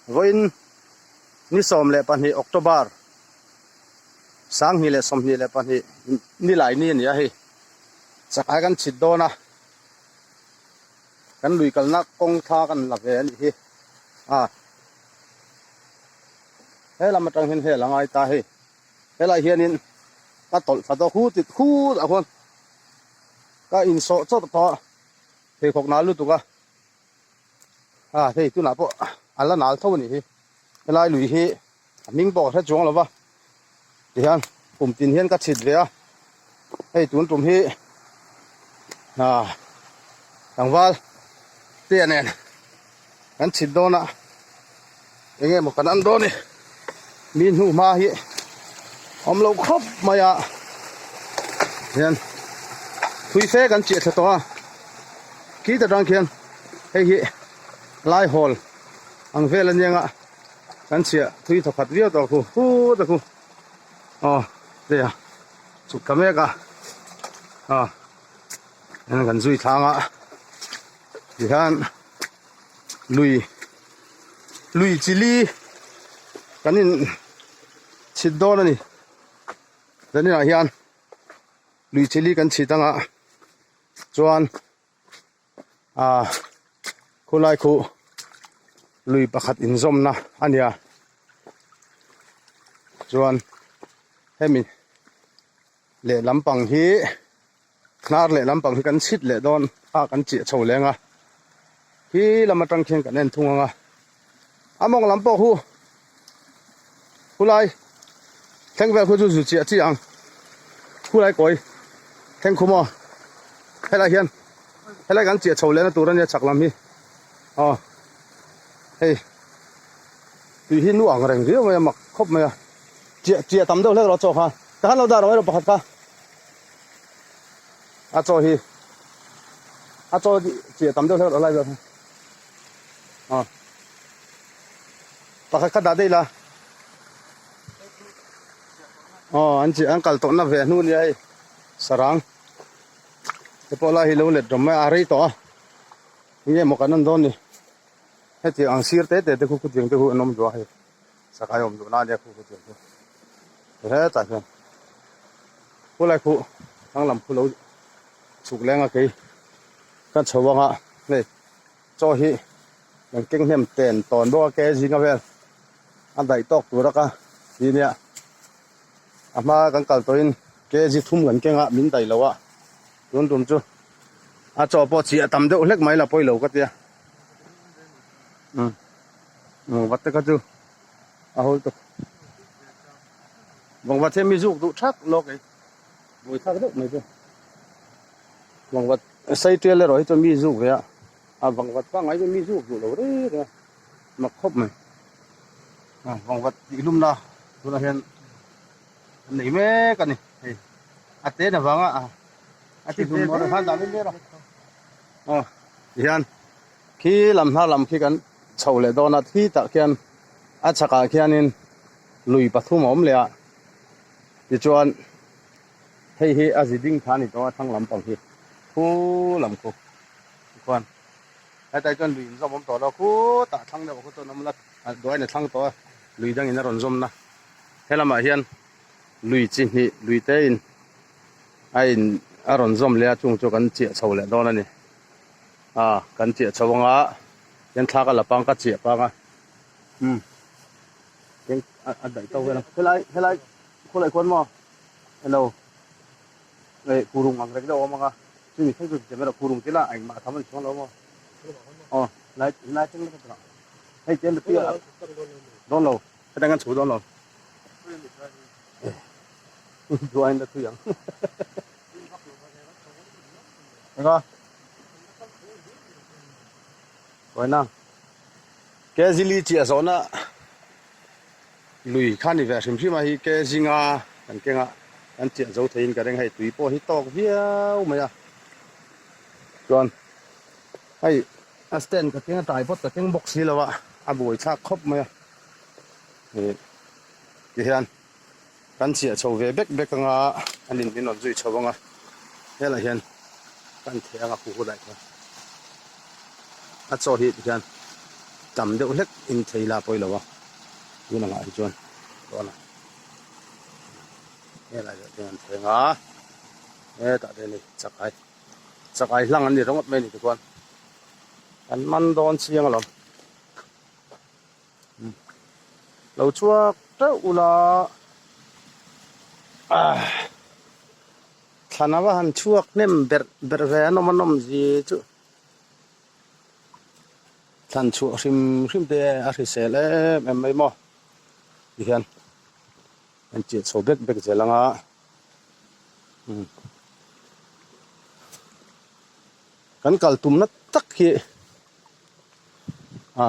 Vawiin ni 12 October 2022 nilai ni a ni a hei chakai kan chhit dawn a kan lui kalna kawng thla kan la ve a nih hi a he lam atang hian hel a ngai ta hei helai hianin ka tawlh thla tawh khut tit khut ah khuan ka insawh chawt phah a pheikhawk nal lutuk a. A hei tunah pawh a la nal tho a nih hi helai lui hi a hming pawh ka hre chuang lo va tihian kum tin hian ka chhit ve a hei tun tum hi ah tlangval te nen kan chhit dawn a eng nge maw kan an dawn ni mi hnu hma hi awm lo khawp mai a hian thui fe kan chiah thla tawh a khi ta tang khian hei hi lai hawl ang vel aniang a kan chhiah thui thawkhat viau tawh khu khut a khu aw hei a chhuk ta mek a aw kan zui thlang a tihian. Lui lui chili kan in chhit dawn a ni zaninah hian lui chili kan chhit anga chuan ah khulai khu lui pakhat inzawmna a nia chuan hemi lehlam pang hi. Hnar leh lampang hi kan chhit leh dawn a kan chiah chho leng a khi lam atang khian kan en thung ang a a mawng lam pawh khu khulai thleng vel khu chu zu chiah chiah ang khulai kawi thleng khu maw helai hian helai kan chiah chho lehna tur ania chhak lam hi aw hei tui hi nu ang reng riau mai a mak khawp mai a chiah chiah tam deuh hlek erawh chaw kha ka han lo dah rawh erawh pakhat kha. A chaw hi a chaw chiah tam deuh hlek a lai vel kha aw pakhat kha dah daih la aw an chi an kal tawhna ve hnu nia hei sarang te pawh lai hi lo let rawm mai a rei tawh a enge maw kan en dawn ni hetiang ang sir te te te khu khutiang te khu an awm duah a hei Sakai awm duh na ania khu khu tiang chu hetah hian khulai khu thlang lam khu lo chhuk leng a kei ka chho anga hei chaw hi kan keng hnem ten tawn bawk a ke zinga vel a daih tawk tur a ka ti nia a hma kan kal tawhin kg thum kan keng a min daih lo a tun tum chu a chaw pawh chhiah tam deuh hlek mai la pawi lo ka tia umm. Vawngvat te kha chu a hawl tawp. Vawngvat hian mi zuk duh thak lawk ei. Buai thlak deuh mai chu. Vawngvat sei tial erawh hi chuan mi zuk ve a. A vawngvat pangngai chu mi zuk duh lo reng reng a. Mak khawp mai. Vawngvat tih hlumna tunah hian an nei mek a ni. Hei a ten avanga a ti hlum erawh khan dah mai mai a. Aw tihian khi lam hnar lam khi kan chho leh dawn a thi tah khian a chhakah khianin lui pathum a awm leh a tichuan hei hi a zi ding kha a ni tawh a thlang lampang hi khu lam khu tikhuan hetah chuan lui inzawm awm tawh lo khutah thlang deuh khu chuan awm la duain a thlang tawh a lui dangin a rawn zawm na helamah hian lui chi hnih lui te in a in a rawn zawm leh a chung chu kan chiah chho leh dawn a ni. A kan chiah chho anga hian thla ka la pang ka chiah pang a umm keng a daih to vel a helai helai khawlai khuan maw hello eh kurung ang reng deuh a awm ang a chumi thleng chu ti mai kurung tila engmah a tham a ni chuang lo maw aw lai lai thleng lek a hei chen tui a dawn lo hetiang kan chho dawn lo duain la thui ang. Eng a? Vawiina kg li chiah zawhna lui kha ni ve hrim hrim a hi kg nga kan keng a kan chiah zo theiin ka ring hei tui pawh hi tawk viau mai a chuan hei a stand ka keng a tripod ka keng bawk si lo a a buai thlak khawp mai a ih tihian. Kan chiah chho ve bek bek anga an in min rawn zui chho anga helaiah hian kan theh anga khu khu daih kha a chaw hi tihian. tam deuh hlek in thei la pawi lo a tun angah hi chuan dawn a helai zawh te an thleng a hetah te ni chakai chakai hlang an ni ringawt mai a ni tikhuan an man dawn chiang alawm lo chhuak teuh ula ah thlan ava han chhuak hnem berh berh ve an awm a nawm zi chu. Thlan chhuah hrim hrim te a hrisel em em mai maw tihian an chiah chho bek bek zel ang a umm kan kal tumna tak hi a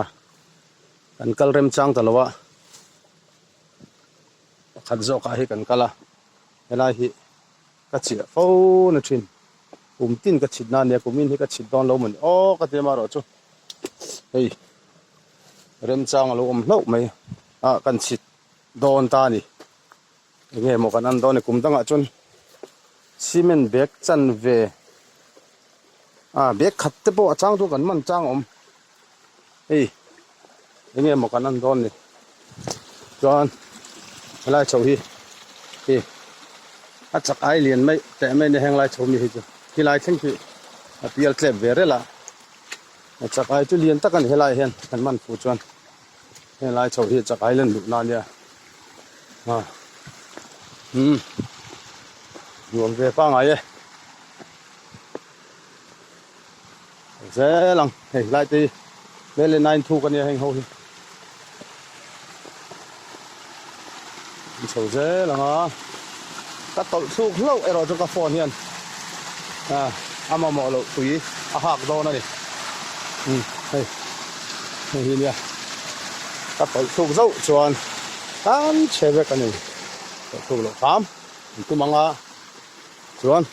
kan kal remchang ta lo a pakhat zawkah hi kan kal a helai hi. Ka chiah fo na thin. Kum tin ka chhit na nia, kum in hi ka chhit dawn lo mawni aw ka ti amarawh chu hei remchang a lo awm hlauh mai a kan chhit dawn ta a ni. Enge maw kan an dawn ni kum dangah chuan cement bag chan ve a bag khat te pawh a chang chu kan man chang a awm hei enge maw kan an dawn ni chuan helai chho hi hi a chak ai lian mai teh mai ni heng lai chho mi hi chu khilai thleng khi a pial tlep ve rel a a chak ai chu lian tak a ni helai hian kan man fu chuan helai chho hi chak ai lan luh na ania a umm nuam ve pangai e. Zel ang hei lai te hi hmel leh nine thuk ania heng ho hi an chho zel ang a ka tawlh thluk hlauh erawh chu ka phone hian ah a mamawh loh tui a hak dawn a ni umm hei hei hi nia ka tawlh thluk zauh chuan tan chhe vek a ni tawlh thluk loh hram an tum ang a chuan.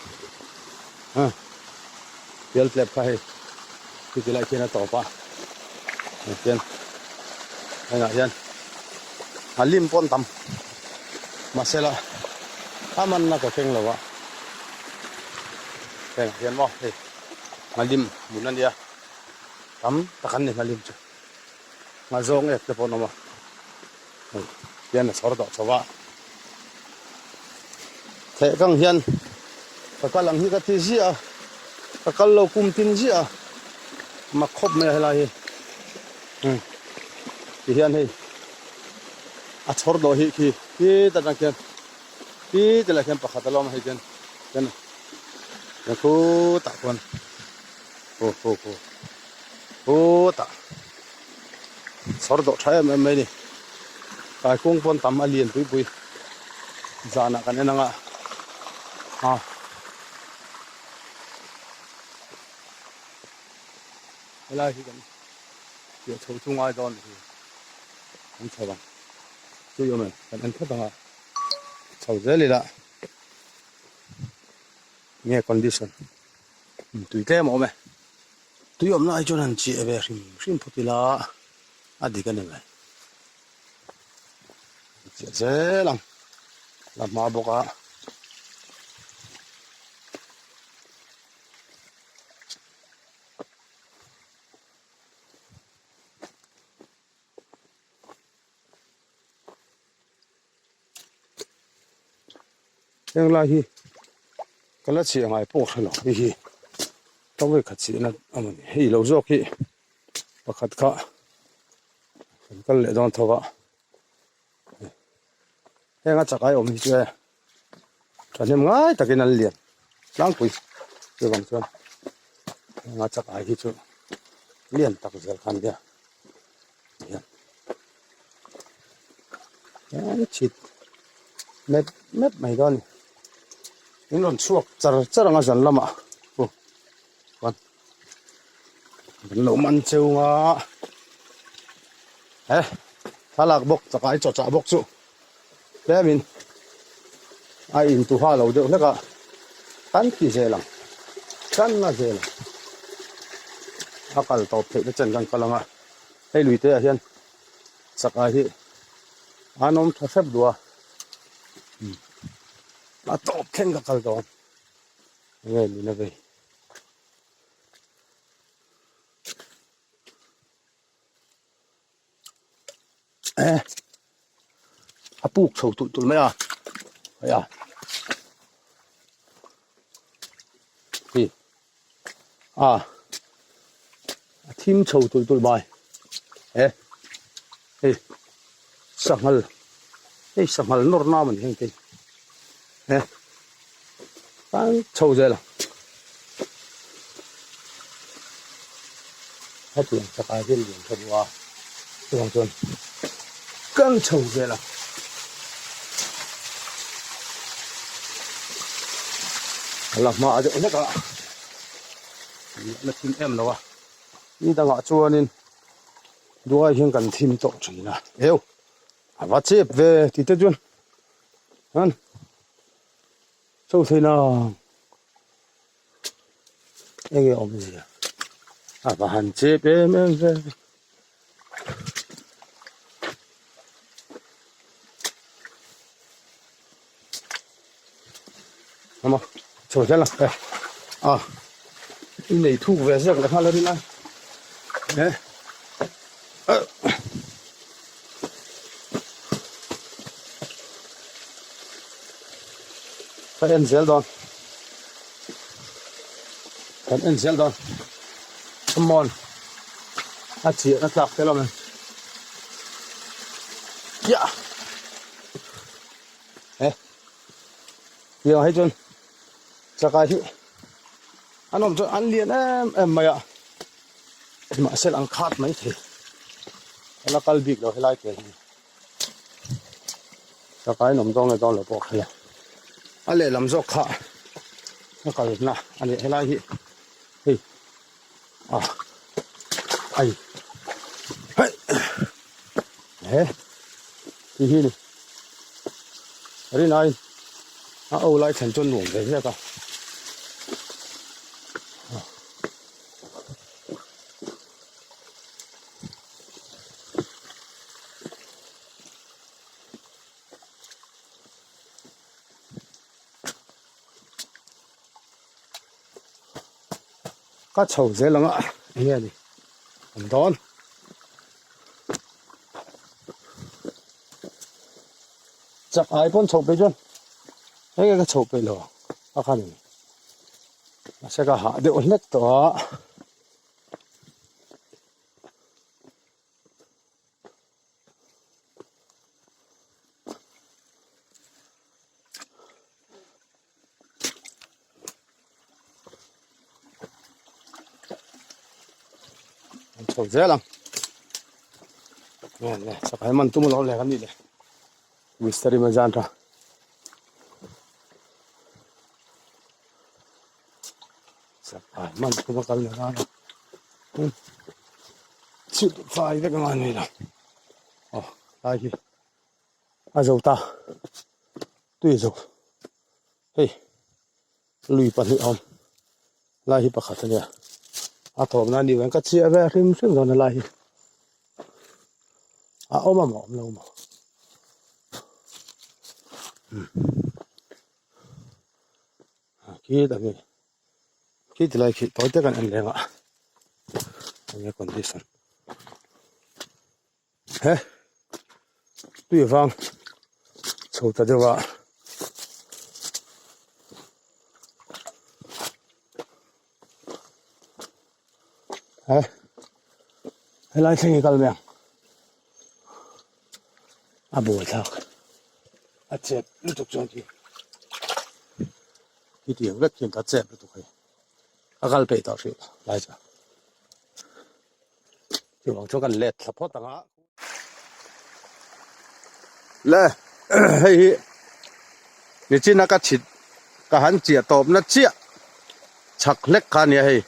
A pial tlep kha hei chuti lai khian a tawp a hei khian hengah hian a lim pawn tam mahse la a manna ka keng lo a hengah hian maw hei nghalim hmun a nia tam tak an ni nghalim chu nghazawng ek te pawh an awm a hei hian a chhawr tawh chho a. Theh kang hian ka kal ang hi ka ti ziah a, ka kal lo kum tin ziah a, mak khawp mai a helai hi umm ti hian hei a chhawr dawh hi khi khi ta tang khian khi ti lai khian pakhat a lawm a hei khian khian khutah khuan khu khu khu khutah chhawr dawh tha em em mai a ni kaikung pawn tam a lian pui pui zanah kan en ang a a helai hi kan piah chho chu ngai dawn hi kan chho ang chu awm em kan en phawt ang a chho zel ila nge condition tui tlem a awm e. Tui awmna ai chuan han chiah ve hrim hrim phawt ila a dik a ni mai. Chiah zel ang la hma bawk a. Heng lai hi ka la chhiah ngai pawh hre lo hei hi ka vawi khat chhiahna a ni hei lo zawk hi pakhat kha kan kal leh dawn tho a heng a chakai awm hi chu e thahnem ngai takin an lian tlangpui chuvang chuan heng a chakai hi chu lian tak zel kha a nia. Hian chhit mep mep mai dawn a ni in rawn chhuak char char ang a zan lamah aw chuan kan lo man cheu nga he thlalak bawk chakai chaw chah bawk chu tlemin a intuha lo deuh hlek a kan ti zel ang kan la zel ang a kal tawp theih na chen kan kal ang a hei lui te ah hian chakai hi an awm tha hrep duh a a tawp thleng ka kal dawn enge ni na vei. Eh a puk chho tulh tulh mai a hei a hi a a thim chho tulh tulh mai eh hei sanghal hei sanghal nawr nam a ni heng te eh tan chho zel a hetiang chakah hian lian tha duh a chuvang chuan kal chho zel a a la hma deuh hlek a la thim em lo a ni dangah chuanin duai hian kan thim tawh thin a eu a va chep ve tih te chuan an Chho thei nang enge awmzia a va han chep em em ve ama chho zel a e a i nei thuk ve zek leh nghal a rin a e Ka en zel dawn kan en zel dawn come on a chiah na tlak tel awm em yeah eh tiang hei chuan chakai hi an awm chuan an lian em em mai a mahse an khat mai thei a la kal bik lo helai te hi. Chakai an awm dawn leh dawn lo pawh kha a lehlam zawk kha a kalna a nih helai hi hei a ai hei he ti hi ni rinai a o lai thlen chuan nuam ve zek a. Ka chho zel ang a enge ni an dawn chak ai pawn chho peih chuan enge ka chho peih lo a khan mahse ka hah deuh hlek tawh a. An chho zel ang nge le chakai man tum lo le kan nih le mistari ma zan tha chakai man tum a kal na ran a chhilh fai vek anga ni lo aw lai hi a zo ta tui zo hei lui pahnih a awm lai hi pakhat a nia a thawmna a ni vang ka chiah ve hrim hrim dawn a lai hi a awm a maw awm lo maw khi ta hi khi ti lai khi tawi te kan en leng a enge condition he tui vang chho ta deuh a he helai thleng hi kal mai ang a buai thlak a chep lutuk chuan khi khitiang vek khian ka chep lutuk hei a kal peih tawh hrih lai chu chuvang chuan kan let thla phawt ang a le hei hi nichina ka chhit ka han chiah tawp na chiah chhak hlek kha ania hei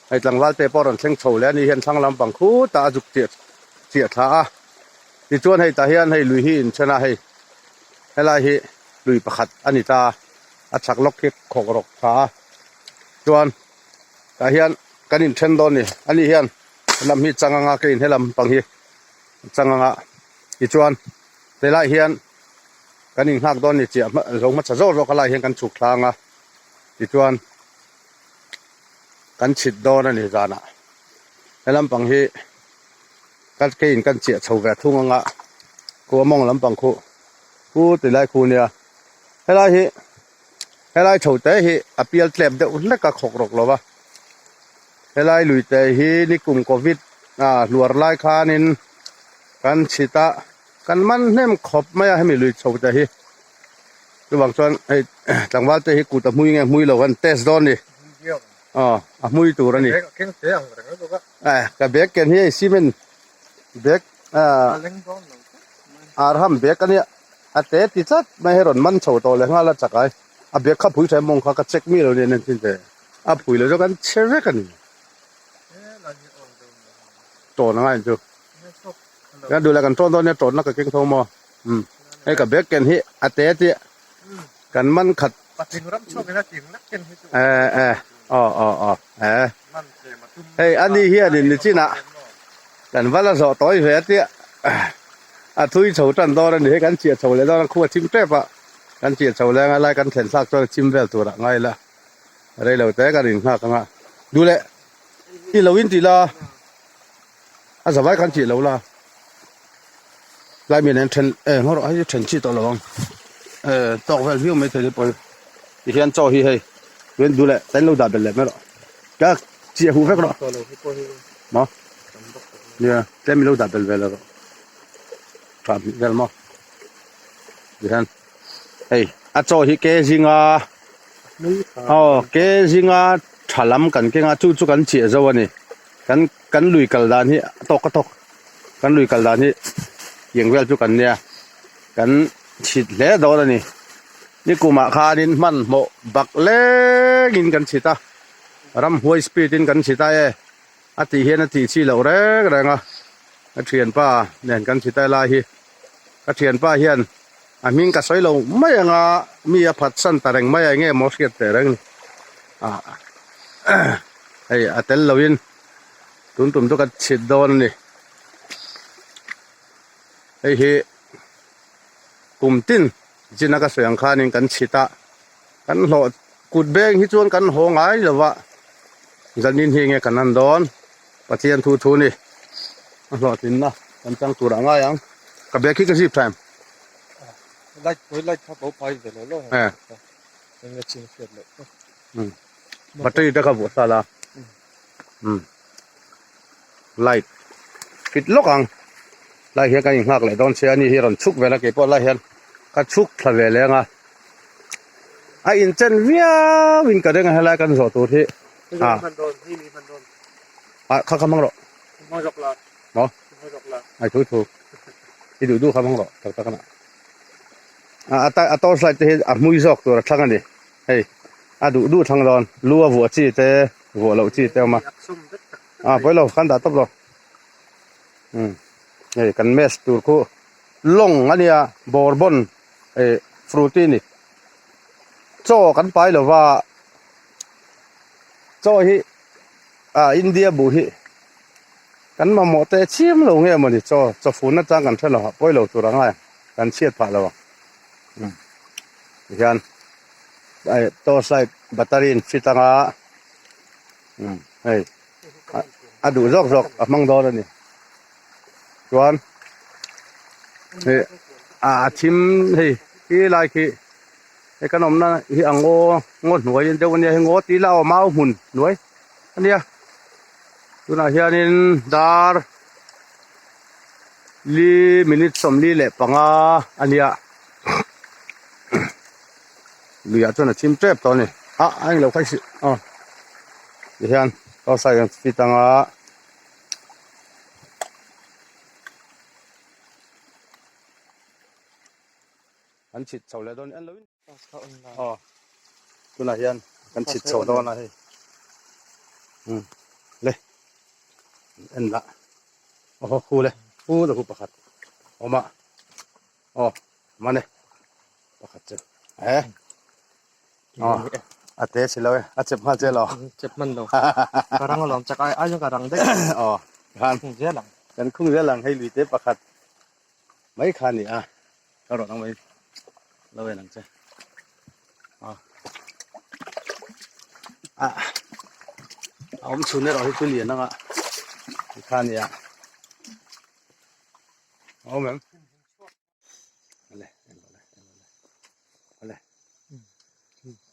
hei tlangval te pawh a rawn thleng chho leh a ni hian thlang lampang khutah a zuk chiah chiah thla a tichuan hei tah hian hei lui hi inthen a hei helai hi lui pakhat a ni ta a chhak lawk hi khawk rawk tha a chuan tah hian kan inthen dawn a ni ani hian helam hi chang anga ka in helam pang hi chang anga tichuan helai hian kan inghak dawn a ni chiah lo hmasa zawk zawk a lai hian kan chhuk thlang a tichuan kan chhit dawn a ni zanah helam pang hi. Ka keiin kan chiah chho ve thung anga khu a mawng lampang khu khu ti lai khu nia helai hi helai chho te hi a pial tlep deuh hlek a khawk rawk lo va helai lui te hi nikum covid ah hluar lai khanin kan chhit a kan man hnem khawp mai a hemi lui chho te hi chuvang chuan hei tlangval te hi kut a hmui nge hmui lo kan test dawn a ni aw a hmui tur a ni. Eh ka bag ken hi hei cement bag ah arham bag a nia a te ti tlat mai hei rawn man chho tawh leh nghal a chak ai a bag kha phui tha em mawng kha ka check mi lo nia nen chin te a phui lo zawk an chhe vek a ni tawn anga in chu kan duh leh kan tawn dawn nia tawn na ka keng tho maw um hei ka bag ken hi a te ti kan man khat eh eh aw aw aw eh hei ani hianin nichinah kan va la zawh tawi ve a tia a thui chho tan dawn a ni hei kan chiah chho leh dawn a khu a chim tep a kan chiah chho leng a lai kan thlen thlak chuan a chim vel turah ngai ila rei lo te kan innghak anga duh leh i lo in tih la a zavai khan chih lo la tlai mi nen then eh ngaw rawh hei then chi tawh lo ang eh tawk vel viau mai thei pawh ti hian chaw hi hei tuin duh leh tain lo dah belh leh mai rawh ka chiah huh vek rawh maw nia tlem i lo dah belh ve leh rawh tha hmih vel maw ti hian hei a chaw hi ke zinga aw ke zinga tha lam kan keng a chu chu kan chiah zo a ni kan kan lui kal dan hi a tawk a tawk kan lui kal dan hi tiang vel chu kan nia kan chhit hle dawn a ni nikumah khanin hmanhmawh bak lengin kan chhit a ramhuai speed in kan chhit a e a tih hian a tih chi loh reng reng a ka thianpa nen kan chhit a helai hi ka thianpa hian a hming ka sawi lo mai anga mi a phatsan ta reng mai a enge maw hriat teh reng ni ah hei a tel lo in tun tum chu ka chhit dawn a ni hei hi kum tin zin a ka sawi ang khanin kan chhit a kan hlawh kut beng hi chuan kan haw ngai lo va zanin hi enge kan han dawn Pathian thu thu ni a hlawhtlinna kan chang tur ah ngai ang ka bag hi ka zip tha em light pawh hi light kha ko phai ve lo lo eh eng nge chin hriat loh um battery te kha vuah sa la um light fit lawk ang lai hian kan inghak leh dawn che a ni hi rawn chhuk vel a keipawh lai hian ka chhuk thla ve leng a a inchen viau in ka ring a helai kan zawh tur hi ah ah kha kha hmang rawh maw ai thu thu i duh duh kha hmang rawh tak tak a ah a torch light te hi a hmui zawk tur a thlang a ni hei a duh duh thlang dawn lu a vuah chi te vuah loh chi te a awm a ah pawi lo kan dah tawp lo um hei kan mess tur khu lawng a nia bourbon eh fruity a ni chaw kan pai lo va chaw hi ah India buh hi kan mamawh te chiam lo nge mawni chaw chaw fun atang kan hre lo a pawi lo tur a ngai ang kan chhiat phah lo ang um tihian eh torch light battery in fit anga um hei a duh zawk zawk a hmang dawn a ni chuan hei a thim hei khi lai khi hei kan awmna hi a ngaw ngaw hnuai deuh ania hei ngaw tih ila aw mau hmun hnuai ania tunah hianin dar li minute 45 ania luiah chuan a chim tep tawh a ni ah a englo kha i hrilh aw tihian outside an fit anga an chhit chho leh dawn en lo in aw tunah hian kan chhit chho dawn a hei um le en lah aw khu le khu la khu pakhat awm a aw mane pakhat chu eh aw a te si lo e a chep nghal che lo chep hman lo ka rang alawm chak ai ai ka rang daih aw khan khung zel ang kan khung zel ang hei lui te pakhat mai kha ni a ka rawh nang mai lo en ang che a a a awm chhun erawh hi chu lian anga tikha nia. Awm em? Ale, en ale, en ale. Ale.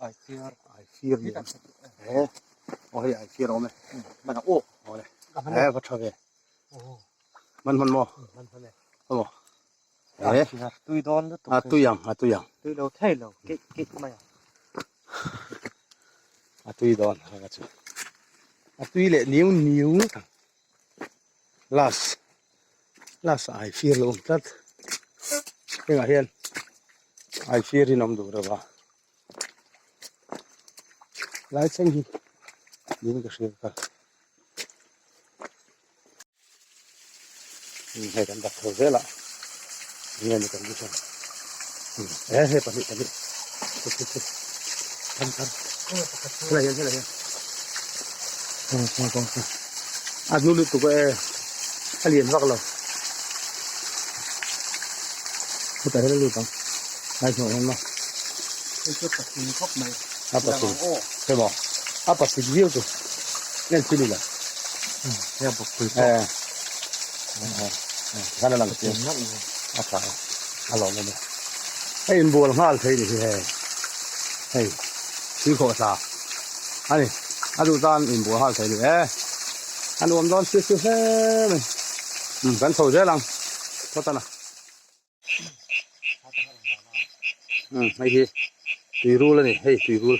Ai fiar. Ai fiar ni. Eh. Oh hei ai fiar awm e. Man ang aw. Awle. Eh va tha ve. Man man mo. Man man e. Amo. Eh. Fiar tui dawn lutuk. A tui ang, a tui ang. Tui lo thei lo. Ke ke mai ang. A tui dawn ha chu. A tui leh niu niu thang. Last last ai fir lo awm tlat hengah hian ai fir in awm duh reuh a lai thleng hi niin ka hria ka hei kan dak tho zel a enge ni condition e hei pahnih pahnih than than helai hian helai hian A hnu lutuk e a lian vak lo hetah hian a lut ang lai hnawh hian maw Hei chu patling khawp mai a patling hei maw a patling viau chu en thil ila hei a bawk pui pawh e khan a lang chiang a tha a lawm awm e hei inbual nghal thei ni hi hei hei thil khawh thla a ni a duh tan inbual nghal thei ni e a nuam dawn si si hle mai um kan chho zel ang phawt a na um hei hi tui rul a ni hei tui rul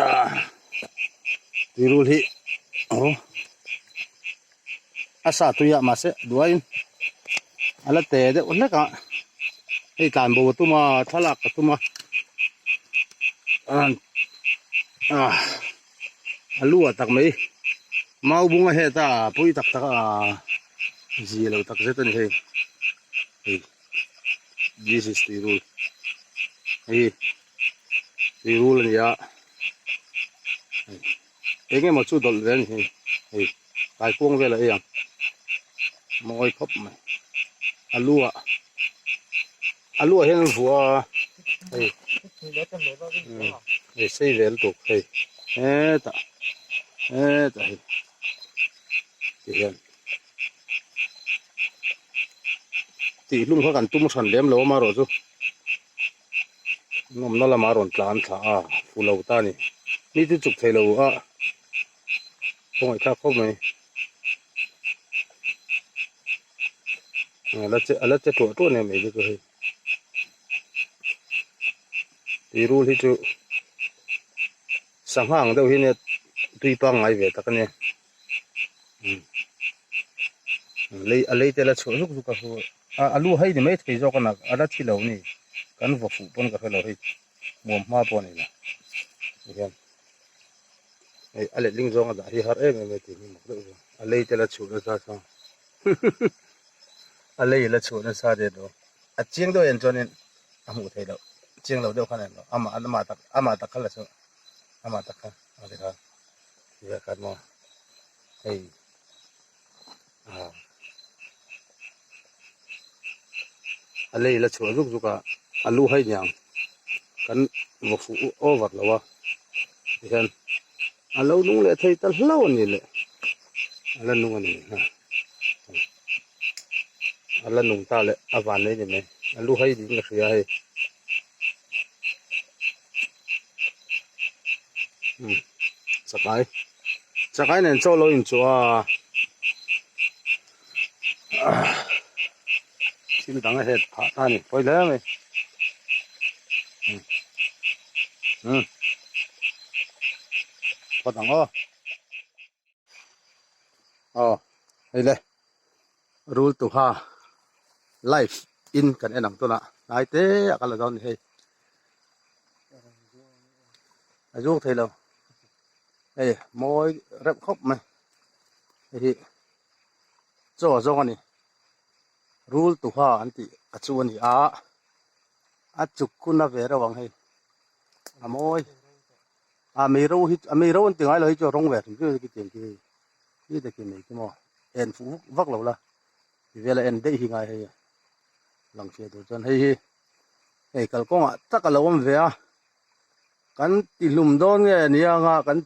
ah tui rul hi aw a sa tui a mahse duaiin a la te deuh hlek a hei tlan bo a tum a thlalak a tum a ah a lu ah tak mai mau bunga heta pui tak tak a zia lo tak zet a ni hei hei this is tui rul hei tui rul a ni a eng emaw chu dawlh ve a ni hei hei kaikuang vel a ei ang mawi khawp mai a lu ah a lu ah hian an vuah a hei hei sei ve lutuk hei hetah hetah hei ti hian tih hlum kha kan tum hran lem lo amaherawh chu. Nawmna lamah a rawn tlan thla a, fu lo ta a ni. Mi chu chuk thei lo a, khawngaih thlak khawp mai. A la che a la che tuah tuah nen mai te chu hei. Tui rul hi chu sangha ang deuh hi nia tui pangngai ve tak a nia. Lei a lei te la chhuah zuk zuk a hu a a lu hei ni mai thei zawk a nak a la thi lo ni kan vaw fuh pawn ka hre lo hei muam hma pawh a ni lo tihian hei a letling zawng a dah hi har em em e tih hi mak deuh zawng a lei te la chhuah nasa chuan a lei la chhuah nasa det lo a chiang deuh en chuanin a hmuh theih loh chiang lo deuh khan a en lo amah amah tak amah tak kha la chu amah tak kha a ti kha. Ve khat maw hei ah a lei la chhuah zuk zuk a a lu hai niang kan vaw fuh over lo a tihian a lo nung leh thei ta hlauh a ni le a la nung a ni ha a la nung ta leh a van nei ni mai a lu hai ding ka hria hei. Chakai chakai nen chaw lo inchuh a thil dang a het phah ta a ni pawi hle mai umm phawt ang aw aw hei le rul tuha live in kan en ang tunah hnai te a kal a dawn a ni hei a zuk thei lo hei mawi reuh khawp mai hei hi chaw zawng a ni rul tuha an tih a chu a ni a a chuk hun a ve reuh ang hei a mawi. A mei ro hi a mei ro an ti ngai lo hi chu a rawng ve hrim hrim khi tiang khi hei hi te khi mei khi maw en fuh vak vak lo la ti vel a en daih hi ngai hei lang hriat tur chuan hei hi hei kalkawngah tak a lo awm ve a kan ti hlum dawn nge nia anga kan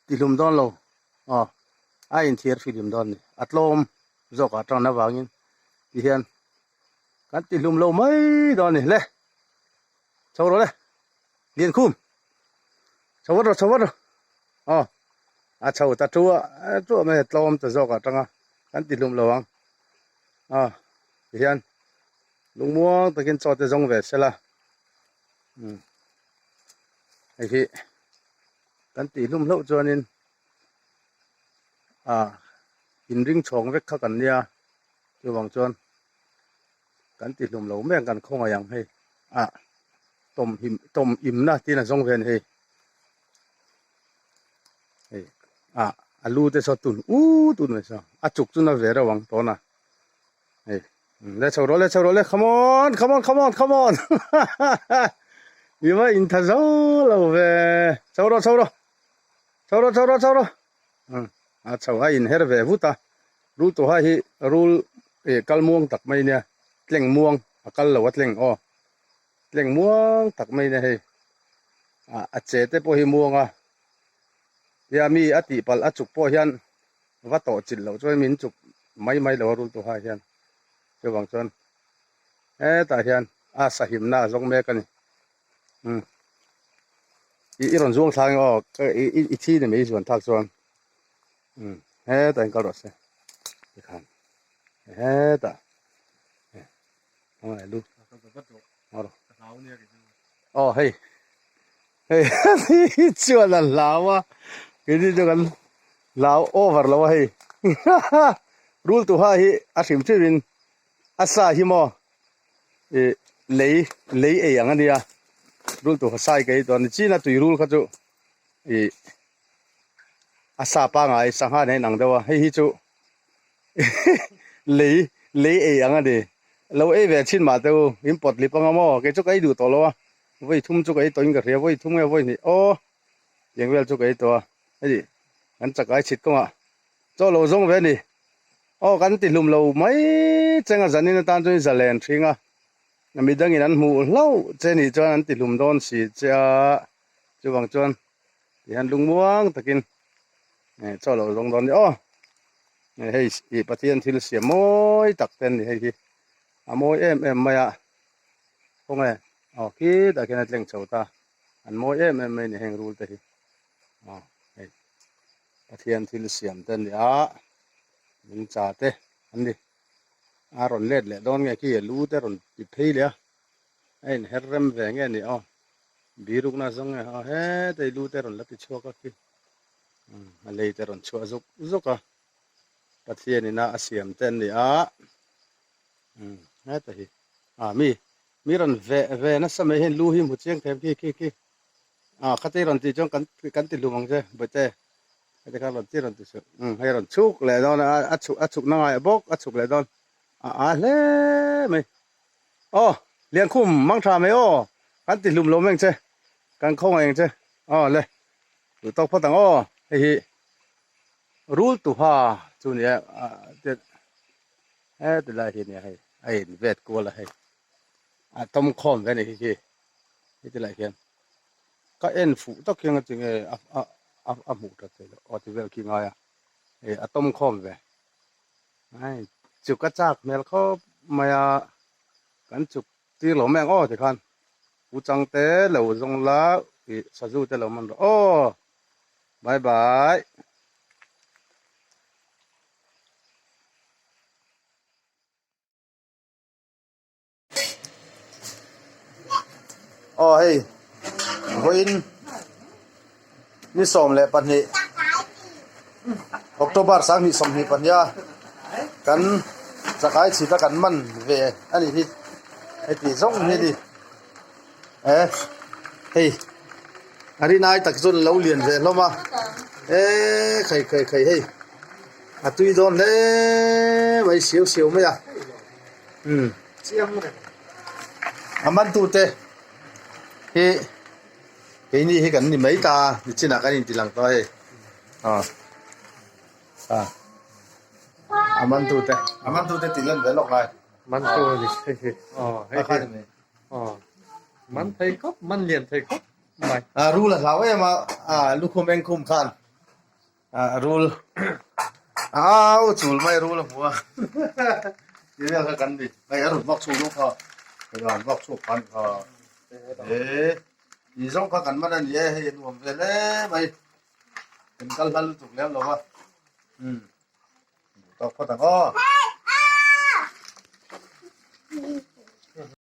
ti hlum dawn lo aw a inthiar fihlim dawn a ni a tlawm. zawk ah tang avangin ti hian kan ti hlum lo mai dawn a ni le chho rawh le Liankhum chho vat rawh chho vat rawh aw a chho ta thu a chu a mai tlawm ta zawk ah tang a kan ti hlum lo ang aw ti hian lungmuang takin chaw te zawng ve sela umm hei hi kan tih hlum hlauh chuanin ah inring chhawng vek kha kan nia chuvang chuan kan ti hlum lo mek kan khawngaih ang hei ah tawm him tawm imna tiin a zawng ve a ni hei hei ah a lu te saw tun ut ut mai saw a chuk chu na ve reuh ang tawna hei le chho rawh le chho rawh le come on come on come on come on i va in tha zo lo ve chho rawh chho rawh chho rawh chho rawh chho rawh a chho a in her ve vut a rul tuha hi rul eh kal muang tak mai nia tleng muang a kal lo a tleng aw tleng muang tak mai nia hei ah a che te pawh hi muang a tia mi a tih palh a chuk pawh hian va tawh chilh loh chuan min chuk mai mai lo a rul tuha hian chuvang chuan hetah hian a sahimna a zawng mek a ni umm i i rawn zuang thlak aw ka i i thi ni mai zuan thlak chuan umm hetah hian kal rawh se tikhan hetah lu aw hei hei chuan a hlau a keini chu kan hlau over lo a hei rul tuha hi a hrim hrim in a sa hi maw ih lei lei ei ang a nia rul tuha sai ka ei tawh a ni chin a tui rul kha chu ih a sa pangai sangha nen a inang deuh a hei hi chu lei lei ei ang a ni lo ei ve thin mah teh u in pawt lip anga maw kei chu ka ei duh tawh lo a vawi thum chu ka ei tawh in ka hria vawi thum nge vawi hnih aw tiang vel chu ka ei tawh a hei kan chakai chhit kawngah chaw lo zawng ve a ni aw kan ti hlum lo mai cheng a zanin atan chuan zalen hring a midangin an hmuh hlauh che nih chuan an ti hlum dawn si che a chuvang chuan tihian lungmuang takin eh chaw lo zawng dawn a ni aw hei ih Pathian thil siam mawi tak te an ni hei hi a mawi em em mai a khawnge aw khitah khian a tleng chho ta an mawi em em mai a ni heng rul te hi aw hei Pathian thil siam te an ni a nungcha te an ni a rawn let leh dawn nge khi a lu te rawn ti phei leh a a inher rem ve nge ni aw birukna zawng nge aw hetei lu te rawn la ti chhuak a khi a lei te rawn chhuah zuk zuk a Pathian ina a siam te an ni a heta hi a mi mi rawn ve ve nasa mai hian lu hi hmu chiang thei khi khi khi a khatei rawn tih chuan kan kan ti hlum ang che bawihte heti khan rawn ti rawn ti suh hei rawn chhuk leh dawn a a chhuk a chhuk na ngai bawk a chhuk leh dawn a a hle mai aw Liankhum mang tha mai aw kan ti hlum lo mai ang che kan khawngaih ang che aw le duh tawk phawt ang aw hei hi rul tuha chu ni a heti lai hi nia hei a in vet kual a hei a tawm khawm ve a ni khi khi heti lai hian ka en fuh tak hian a tinge a a a hmuh that theih loh aw ti vel khi ngai a hei a tawm khawm ve hei chuk a chak hmel khawp mai a kan chuk tir lo mai ang aw tikhan u changte lo zawng la ih sazu te lo man rawh aw bye bye. Aw hei vawiin ni 12 October 2022 a kan chakai chhita kan man ve a nih hi heti zawng hi a ni e hei a rinai tak chuan a lo lian ve hlawm a e khai khai khai hei a tui dawn hle mai siau siau mai a. Umm a man tute hi keini hi kan ni mai ta nichinah kan inti lang tawh a hei aw ah a man tute a man tute tih lan ve lawk lai man tu a ni hei hi aw hei hi aw man thei khawp man lian thei khawp mai a rul a hlau em a a lukhum engkhum khan a rul. Au chul mai rul a hmu a ti vel kha kan ni hei a rawn vak chhuak lawk kha hei an vak chhuak khan kha e ni zawng kha kan man a ni e hei a nuam vel e mai kan kal hla lutuk lem lo va um tawk phawt ang aw.